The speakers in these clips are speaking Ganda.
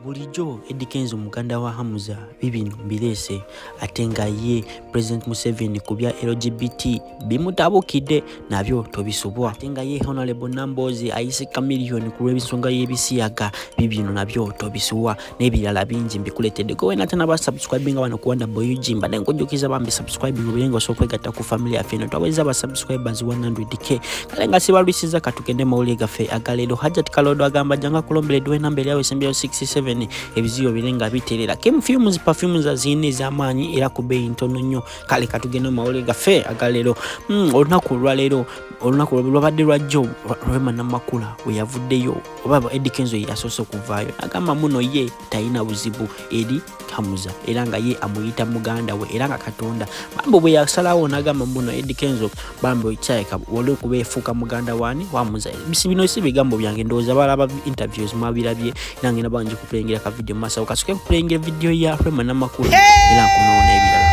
Bulijjo Eddy Kenzo muganda wa Hamza bibino mbireese, ate nga ye President Museveni ku bya LGBT bimutabukidde nabyo tobisubwa, ate nga ye Honorable Nambooze ayise Chameleone ku lw'ensonga y'ebisiyaga, bibino nabyo tobisubwa, n'ebirala bingi mbikuleetedde. Gwe wena tanaba subscribinga wano ku Wonder Boy UG, mbadde nkujjukiza bambi subscribing obeere nga osobola okwegatta ku family yaffe eno. Twaweza aba subscribers 100K. Kale nga sibalwisiza, katugende mawulire gaffe agaleero. Hajat Kalodo agamba janga kulombereddwa enamba eryawo esembyayo 67, ebizibu bire nga biterera. Kim Fumes perfumes azirina ez'amaanyi era ku bbeeyi ntono nnyo. Kale katugende mu mawulire gaffe agaleero. Olunaku olwaleero, olunaku lwabadde lwajjo, Rema Namakula we yavuddeyo, oba Eddy Kenzo ye yasoose okuvaayo nagamba muno ye talina buzibu eri Hamza, era nga ye amuyita muganda we, era nga Katonda bambi bwe yasalawo nagamba muno Eddy Kenzo bambi kyayeka oli okuba efuuka muganda wani wa Hamza. Bino si bigambo byange, ndowooza balaba interviews mwabirabye, era ngenda bangi kupulengera ka video mu maaso. Kasooke kupulengera video ya Rema Namakula era nkomewo n'ebirala.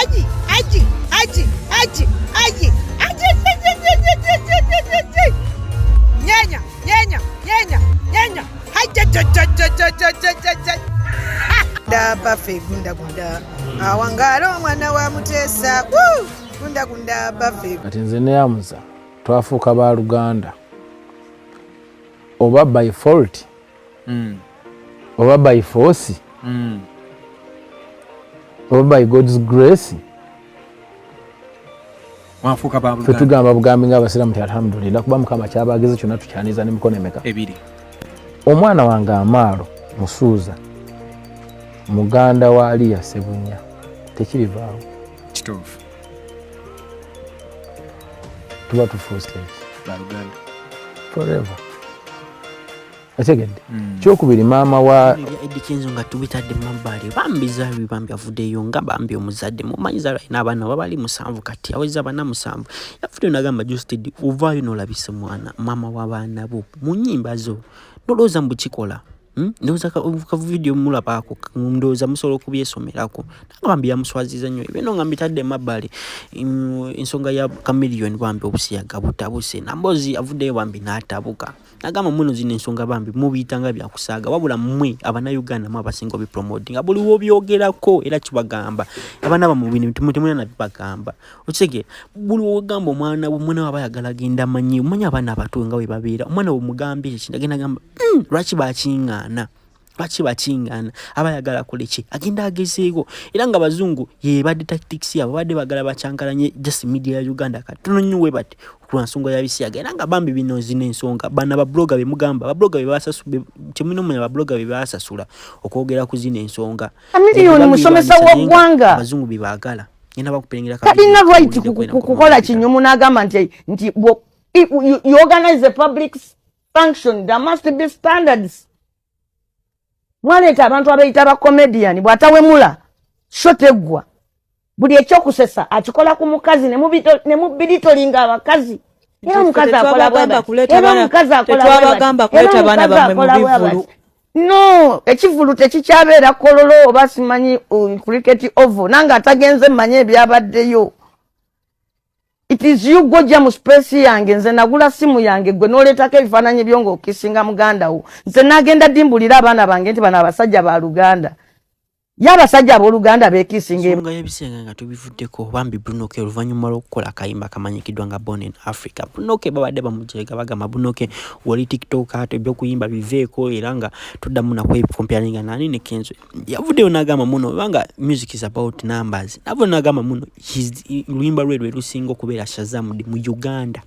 Aji, aji, aji, aji, aji, aji, aji, aji, nyenya, nyenya, nyenya, nyenya, hajjajjajjajjajjajjajja. Gunda baffe, gunda gunda, awangaala omwana wa Muteesa. Woo! Gunda gunda baffe. Kati nze ne Hamza twafuuka baluganda oba by fault oba by force oba by God's grace. Mwafuuka ba Ffe luganda. Tugamba bugambi nga abasiraamu ti alhamdulillah, kuba Mukama kyabageze kyonna tukyaniza nemikono emeka? Ebiri. Omwana wange Amaalo Musuuza muganda wa Aliya Sebunya, tekirivaawo. Kituufu. Tuba tufuuse eki? Baluganda. Forever, otegedde? Kyokubiri, maama wa Ebya Eddy Kenzo nga tubitadde mu mabbali, bambi Zari bambi avuddeyo nga bambi omuzadde. Mumanyi Zari alina abaana oba bali 7, kati aweza abaana 7. Yavuddeyo nagamba, "Justed, ovaayo n'olabisa mwana maama w'abaana bo mu nnyimba zo, nolowooza mbu kikola." Ndowooza ka video mulabaako, ndowooza musobola okubyesomerako. Nanga bambi yamuswaziza nnyo. Ebyo nga mbitadde emabbali, ensonga ya Chameleone bambi obusiyaga butabuse. Nambooze avuddeyo bambi n'atabuka nagamba muno zino ensonga bambi mubiyita nga byakusaaga, wabula mmwe Abannayuganda mwe abasinga obipromotinga buli wobyogerako, era kibagamba abaana bamwe bino temulina nabibagamba. Okitegeera, buli wogamba omwana omwana waba ayagala agenda amanyi, omanyi abaana abato nga bwe babeera, omwana womugambye ekintu agenda agamba, lwaki bakiŋŋaana? Lwaki bakiŋŋaana?" Aba ayagala akole ki? Agenda agezeeko. Era nga bazungu yebadde tactics yabo, babadde bagala bakyankalanye just media ya Uganda katono nnyo we bati ku nsonga ya bisiyaga. Era nga bambi bino zino ensonga bano ababloga bemugamba ababloga temulina omanya ababloga be basasula okwogera ku zino ensonga. Chameleone musomesa wa ggwanga. Abazungu bye baagala ngenda bakupengera. Talina right kukola kinyumu n'agamba nti you organize a public function, there must be standards. Mwaleeta abantu abeeyita ba comedian, bw'atawemula sho teggwa. Buli ekyokusesa akikola ku mukazi ne mubiritolinga abakazi, era omukazi akola bwe Tetwabagamba bati, kuleeta era baana- omukazi akola bwe bati, tetwabagamba era kuleeta baana omukazi bammwe mu akola bwe bivvulu. bati. No, ekivvulu tekikyabeera Kololo oba simanyi Cricket Oval. Nange atagenze mmanyi ebyabaddeyo. It is you gojja mu space yange. Nze nagula simu yange, gwe n'oleetako ebifaananyi byo ng'okisinga muganda wo. Nze nagenda dimbulira abaana bange nti bano abasajja ba luganda, ye abasajja abooluganda beekisinga. Ensonga y'ebiseera nga tubivuddeko, bambi Bruno K oluvannyuma lw'okukola akayimba akamanyikiddwa nga Born in Africa, Bruno K babadde bamujega, bagamba, "Bruno K wali TikTok ate ebyokuyimba biveeko, era nga toddamu nakwekomparinga nani ne Kenzo." Yavuddeyo n'agamba muno obanga music is about numbers, navuddeyo n'agamba muno luyimba lwe lwe lusinga okubeera shazamud mu Uganda.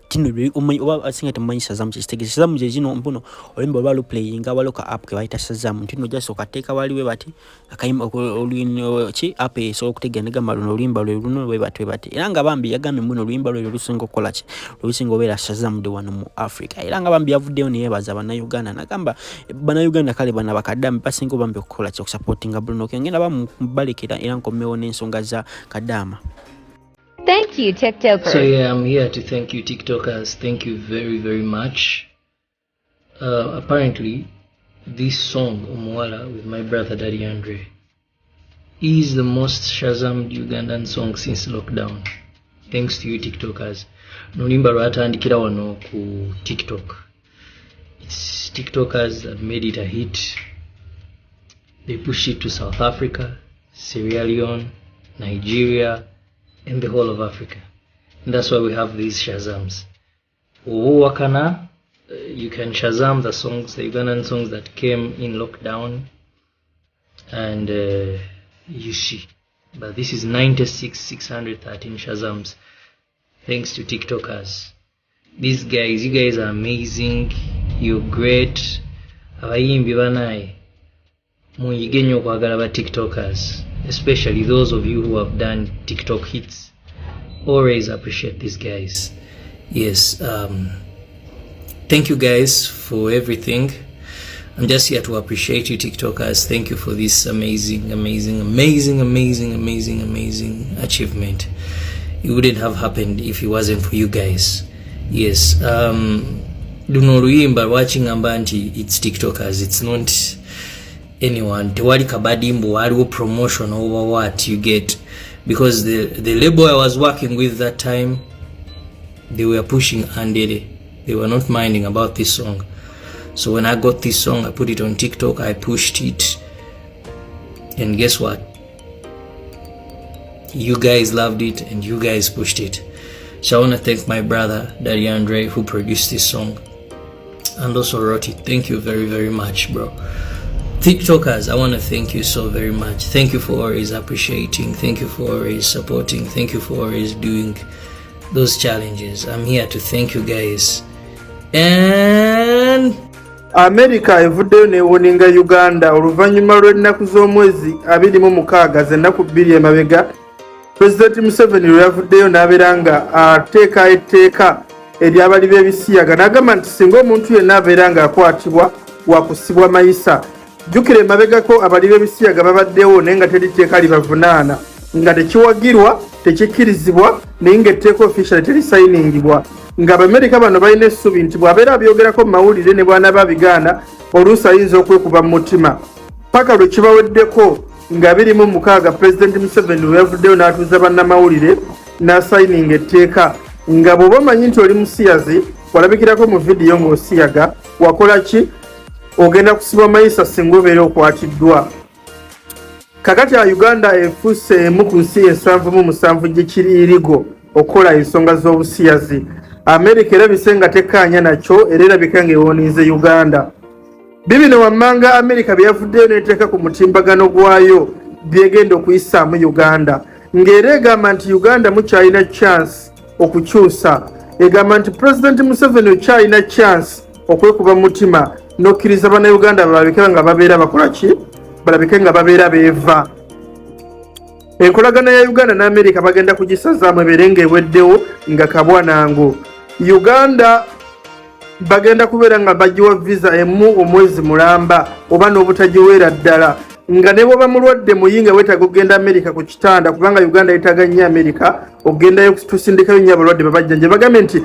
Tino oba asinga temumanyi Shazam kyekitegeeza. Shazam kye kino mpuno oluyimba olwa luplayinga, waliwo ka app ke bayita Shazam nti no just okateeka waliwe bati akayimba ki app esobola okutegeera negamba luno oluyimba lwe luno bwe bati bwe bati. Era nga bambi yagambye muno oluyimba lwe lusinga okukola ki, lusinga obeera shazamd wano mu Africa. Era nga bambi yavuddeyo neyebaza Bannayuganda, nagamba Bannayuganda kale bana bakaddamu basinga obambi okukola ki, okusupportinga Bruno K. Ngenda bamubalekera era nkomewo n'ensonga za Kadaama. Thank you, TikTokers. So yeah, I'm here to thank you, TikTokers. Thank you very, very much. Apparently, this song, Omuwala, with my brother Daddy Andre, is the most Shazammed Ugandan song since lockdown. Thanks to you, TikTokers. Oluyimba lwatandikira wano ku TikTok. It's TikTokers that made it a hit. They pushed it to South Africa, Sierra Leone, Nigeria, and the whole of Africa. And that's why we have these Shazams. Wakana, you can Shazam the songs, the Ugandan songs that came in lockdown, and you see. But this is 96,613 Shazams, thanks to TikTokers. These guys, you guys are amazing. You're great. Abayimbi banaye, muyige nnyo okwagala ba TikTokers, especially those of you who have done TikTok hits. Always appreciate these guys. Yes, thank you guys for everything. I'm just here to appreciate you, TikTokers. Thank you for this amazing, amazing, amazing, amazing, amazing, amazing achievement. It wouldn't have happened if it wasn't for you guys. Yes, luno oluyimba lwaki ngamba nti it's TikTokers, it's not anyone. Tewali kabadimbo, waliwo promotion over what you get, because the label I was working with that time, they were pushing Andere. They were not minding about this song. So when I got this song, I put it on TikTok, I pushed it, and guess what? You guys loved it and you guys pushed it. So I want to thank my brother Daddy Andre, who produced this song and also wrote it. Thank you very, very much, bro. TikTokers, I want to thank you so very much. Thank you for always appreciating. Thank you for always supporting. Thank you for always doing those challenges. I'm here to thank you guys. And Amerika evuddeyo n'ewarninga Uganda oluvannyuma lw'ennaku z'omwezi 26, z'ennaku 2 emabega, Pulezidenti Museveni lwe yavuddeyo n'abeera nga ateeka etteeka eryabali b'ebisiyaga, n'agamba nti singa omuntu yenna abeera ng'akwatibwa, wakusibwa mayisa. Jjukira emabegako abali b'ebisiyaga babaddewo, naye nga teri tteeka libavunaana, nga tekiwagirwa, tekikkirizibwa, naye ng'etteeka official terisayiningibwa. Ng'Abamerika bano balina essuubi nti bw'abeera abyogerako mu mawulire, ne bw'anaaba abigaana, oluusi ayinza okwekuba mu mutima, paka lwe kibaweddeko nga 26, Pulezidenti Museveni lwe yavuddeyo n'atuuza bannamawulire n'asayininga etteeka nga bw'oba omanyi nti oli musiyazi, walabikirako mu vidiyo ng'osiyaga, wakola ki, ogenda kusibwa mayisa singa obeera okwatiddwa. Kakati a Uganda efuuse emu ku nsi 77 gye kiri illegal okukola ensonga z'obusiyazi. Amerika erabise nga tekkaanya nakyo, era erabika ng'ewarninze Uganda. Bibino wammanga Amerika bye yavuddeyo n'eteeka ku mutimbagano gwayo byegenda okuyisaamu Uganda, ng'era egamba nti Uganda mukyalina chance okukyusa. Egamba nti Pulezidenti Museveni okyalina chance okwekuba mutima n'okkiriza Bannayuganda balabike nga babeera bakola ki, balabike nga babeera beeva. Enkolagana ya Uganda ne Amerika bagenda kugisazaamu ebeere ng'eweddewo nga kabwanango. Uganda bagenda kubeera nga bagiwa visa emu omwezi mulamba oba n'obutagiweera ddala, nga ne bwoba mulwadde muyinga weetaaga okugenda Amerika ku kitanda, kubanga Uganda yeetaaga nnyo Amerika okugendayo, tusindikayo nnyo abalwadde babajjanja. Bagambye nti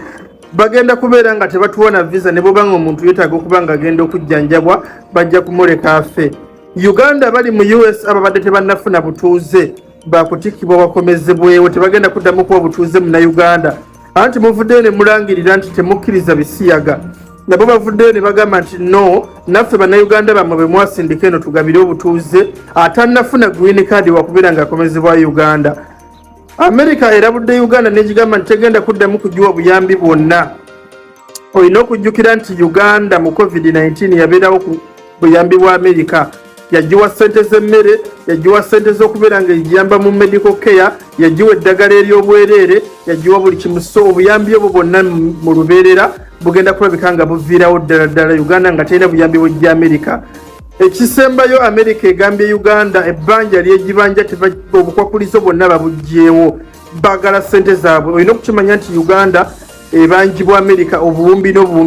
bagenda kubeera nga tebatuwa na visa, ne bwoba nga omuntu yeetaaga okuba nga agenda okujjanjabwa, bajja kumuleka afe. Uganda bali mu US ababadde tebannafuna butuuze bakutikibwa bakomezebwewo, tebagenda kuddamu kuwa butuuze Munnauganda. Anti muvuddeyo ne mulangirira nti temukkiriza bisiyaga, nabo bavuddeyo ne bagamba nti no, naffe Bannayuganda bammwe bwe mwasindika eno tugabire obutuuze, atannafuna green card wakubeera ng'akomezebwa Uganda. Amerika erabudde Uganda negigamba nti tegenda kuddamu kugiwa buyambi bwonna. Olina okujjukira nti Uganda mu COVID-19 yabeerawo ku buyambi bwa Amerika. Yagiwa ssente z'emmere, yagiwa ssente z'okubeera nga egiyamba mu medical care, yagiwa eddagala ery'obwereere, yagiwa buli kimu. So obuyambi obwo bwonna mu lubeerera bugenda kulabika nga buviirawo ddala ddala, Uganda nga terina buyambi bwejja Amerika. Ekisembayo, Amerika egambye Uganda ebbanja lyegibanja, obukwakulizo bwonna babuggyewo, baagala ssente zaabwe. Olina okukimanya nti Uganda ebanjibwa Amerika obuwumbi n'obuwumbi.